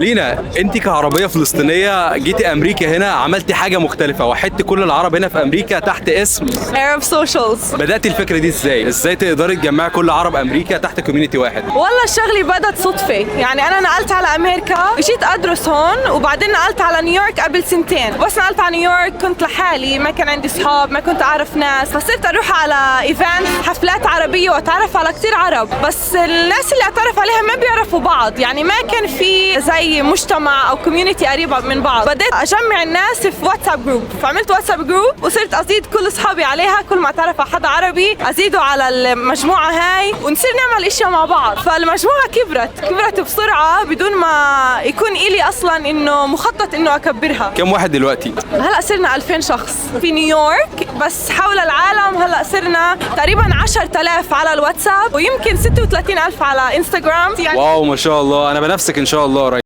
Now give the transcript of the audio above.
لينا، انت كعربيه فلسطينية جيتي امريكا هنا، عملتي حاجة مختلفه، وحدتي كل العرب هنا في امريكا تحت اسم Arab Socials. بدات الفكرة دي ازاي؟ ازاي تقدري تجمعي كل عرب امريكا تحت community واحد؟ والله الشغلة بدت صدفة، يعني أنا نقلت على أمريكا، جيت أدرس هون، وبعدين نقلت على نيويورك قبل سنتين. بس نقلت على نيويورك كنت لحالي، ما كان عندي صحاب، ما كنت أعرف ناس، فصرت أروح على event، حفلات عربية، وأتعرف على كثير عرب، بس الناس اللي أتعرف عليها ما بيعرفوا بعض، يعني ما كان في زي مجتمع أو community قريبة من بعض. بدأت أجمع الناس في WhatsApp group، فعملت WhatsApp group وصرت أزيد كل أصحابي عليها. كل ما أتعرف على حدا عربي أزيده على المجموعة هاي ونصير نعمل اشياء مع بعض. فالمجموعة كبرت، كبرت بسرعة بدون ما يكون إلي أصلا إنه مخطط إنه أكبرها. كم واحد دلوقتي؟ هلا صرنا 2000 شخص في نيويورك، بس حول العالم هلا صرنا تقريبا 10,000 على الواتساب ويمكن 36,000 على انستغرام يعني. wow، ما شاء الله، انا بنافسك ان شاء الله قريب.